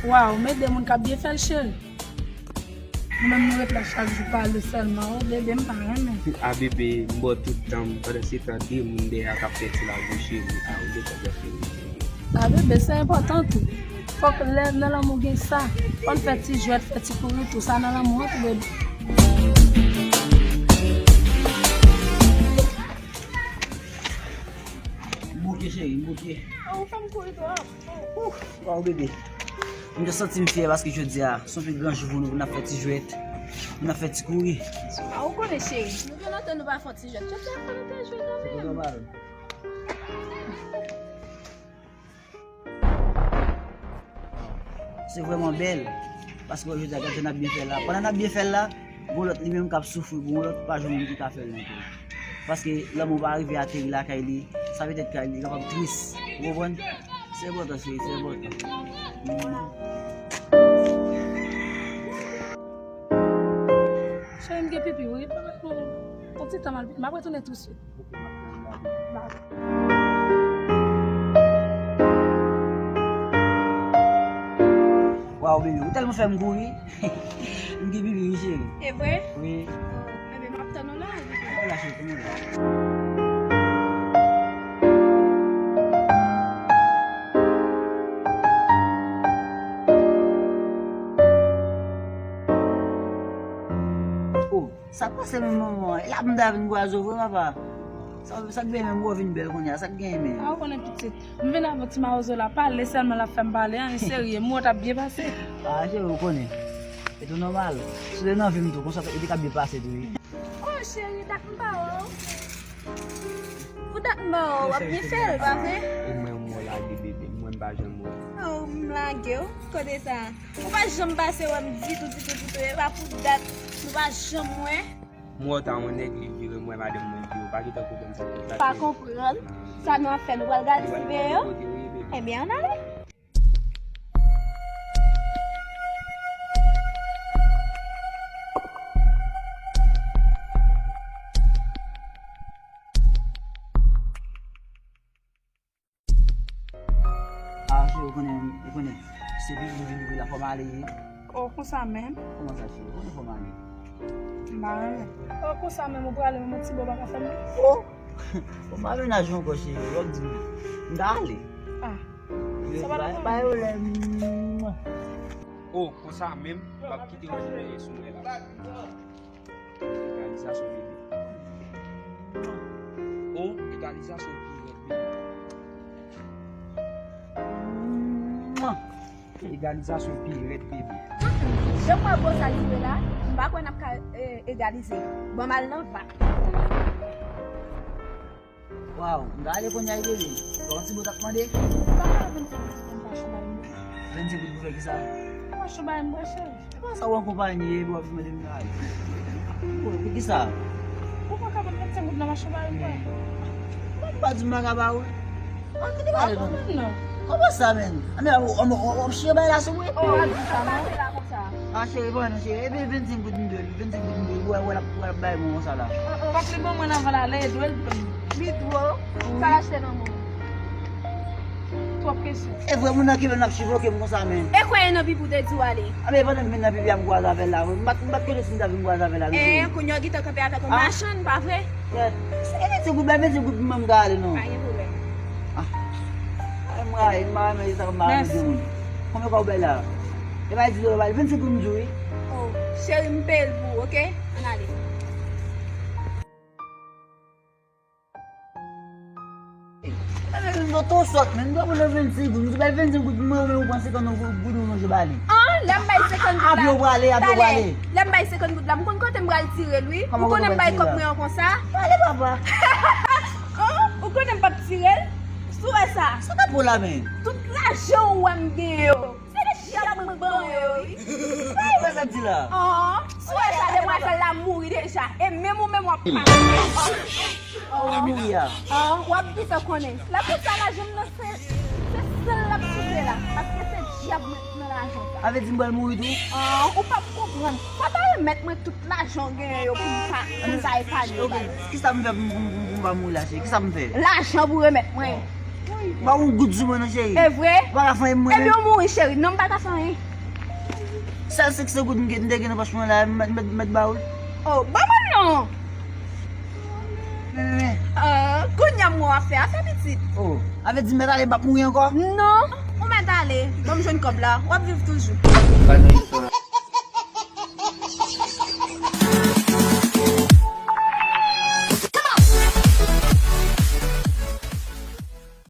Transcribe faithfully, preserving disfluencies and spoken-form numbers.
Waw, men de moun k ap byen fè l, cheri. Nou menm nou ret la chak jou pale sèlman. O bebe, m pa renmen. A bebe, m ba w tout tan m, pandan se tan de moun dèyè a k ap fè ti lagou, cheri. A, ou gentan byen fini, cheri. A bebe, sa enpòtan tou. Fòk lè nan lanmou gen sa. Fò n fè ti jwèt, fè ti kouri tou. Sa nan lanmou an tou, bebe. M bouke, cheri, m bouke. A, ou fè m kouri twòp. Ouh, waw, bebe. M te santi m fyè paske jodi a, se yon pi gran jou pou nou, pou n ap fè ti jwèt, pou n ap fè ti kouri. A, ou konnen, cheri. Nou gen lontan nou pa fè ti jwèt. Jodi a, fò nou fè jwèt kanmenm. Se nòmal. Se vrèman bèl. Paske jodi a, gade jan n ap byen fè l la. Pandan n ap byen fè l la, gon lòt li menm k ap soufri, gon lòt pa jwenn moun ki ka fè l ankò. Paske lanmou pa rive ateri lakay li, sa petèt kay li kapab tris. Ou konprann? Se enpòtan, cheri, se enpòtan. Cheri, m gen pipi, wi. Ban m yon ti tan m al pipi. M ap retounen tousuit. Waw, bebe, ou tèlman fè m kouri. M gen pipi, wi, cheri. E vre? Wi. Oh, enben, m ap tann ou la, wi. Ou la, cheri, kòman w ye? Oh, sa k pase menm manman? E la pou m ta vin kwaze w vre, papa. Sa, sa k gen menm, ou vin bèl kounye a, sa k gen menm? A, ou konnen pitit. M vin avè ti mawozo la, pale sèlman l ap fè m pale, anyen serye, m wè w t ap byen pase. A, cheri, ou konnen. E tou nòmal. Si w te nan vi m tou, konsa, e te ka byen pase tou, wi. Oh, cheri, dat m pa wè w. Pou dat m pa wè w, w ap byen fè l, pa vre? E mwen, m wè w lage, bebe, mwen, m pa janm wè w. Oh, m lage w, kote sa? Ou pa janm pase wè m ditou, ditou, ditou, e pa pou dat, nou pa janm wè. M wè w ta yon nèg, li vire m wè madanm mwen, li di w pa gentan konprann sa k ap pase. Pa konprann? Sa nou ap fè, nou pral gade ti veyo? Ebyen, ann ale. A, cheri, ou konnen, ou konnen, se pipi m vin pipi la, fò m ale, wi. Oh, konsa menm? Kòman sa, cheri? Ou konnen fò m ale. M pa renmen. Oh, konsa menm, ou prale, menm yon ti bò pa ka fè m? Oh! Bon, m pa mennaj ou ankò, cheri, w ap di m. M ta ale. A. Sa pa nan pwoblèm. Oh, konsa menm, m ap kite w jounen sou mwen la. Egalizasyon, bebe. O, egalizasyon pi rèd, bebe. Egalizasyon pi rèd, bebe. Jan m wè gwo sa l jwe la, m pa kwè n ap ka, eh, egalize. Ban m al nan va. Waw, m ka ale kounye a, wi, bebe. Bon, ti bout ap mande. Ou pa ka vennsenk goud pou m pran chou bay mwen? Vennsenk goud pou fè kisa? Pran chou bay mwen, cheri. E pa sa w an konpayi, epi w ap vin mande m kay. Bon, pou kisa? Ou pa ka ban m vennsenk goud nan mache bay mwen? Bon, m pa di m pa ka ba ou. An, ki te pale non? Kòman sa, menn? Anben, w ap chire bay la sou mwen? Oh, w ap di sa non? A, cheri, pa non, cheri. Epi vennsenk goud m dwe l, vennsenk goud m dwe l. Ou wè, ou wè l ap, ou wè l ap bay mwen konsa la. Fòk li ban mwen anvan l ale, e dwe l ban m. Li dwe w? Sa l achte nan men w? Twòp kesyon. E vre, moun nan ki menm ap swivoke m konsa, men. E kwè e nan pipi w te di w ale? A, men pandan m vin nan pipi a, m kwaze avè l la, vre. M pa t, m pa t konnen si m ta vin kwaze avè l la, non, cheri. Hein, kounye a w gentan kanpe avèk yon machann, pa vre? Kèt. Se vennsenk goud, bay vennsenk goud pou mwen, m ka ale, non. Pa gen pwoblèm. A. Ay, m rayi, m pa renmen sa, m pa renmen de moun. Konbyen kòb ou bay la? E bay di dola, bay vennsenk goud m di w, wi. Oh, cheri, m peye l pou ou, oke? Ann ale. Mwen tou sòt, men m dwe pran vennsenk goud. M di bay vennsenk goud pou mwen, ou menm ou pran senkant goud, ou lonje ba li. An, lè m bay senkant goud la. Api ou prale, api ou prale. Lè m bay senkant goud la, m konn kote m pral tire l, wi. Ou konnen m bay kòb mwen an konsa? Prale, papa. An, ou konnen m p ap tire l? Si w wè sa. Sa k ap pou la, men? Tout lajan ou wè m gen yo. Se de dyab mwen ban yo, wi. Sa w wè sa di la? An, si w wè sa, demwazèl la mouri deja. E menm ou menm w ap pa. An, mouri a. An, w ap gentan konnen. Lè konsa lajan m nan se, se san l ap souse la. Paske se dyab mwen nan lajan sa. A vle di m pral mouri tou? An, ou p ap konprann. Sa ta remèt mwen tout lajan w genyen yo pou m pa, pou m pa epanye w ba l. Kisa m fè pou m, pou m, pou m, pou m pa mouri la, cheri? Kisa m fè? Lajan pou remèt mwen. Ba yon goud sou mwen non, cheri. E vre? Ou pa ka fè anyen pou mwen menm? Ebyen, ou mouri, cheri. Non, m pa ka fè anyen. Sèl senk san goud m gen, m te gen nan pòch mwen la, m mèt, mèt, mèt ba ou l. Oh, ban mwen non. Men, men, men. Ah, kounye a m wè w ap fè afè pitit. Oh, sa vle di m mèt ale, m p ap mouri ankò? Non, ou mèt ale. Ban m jwenn kòb la. W ap viv toujou. Ba nan istwa.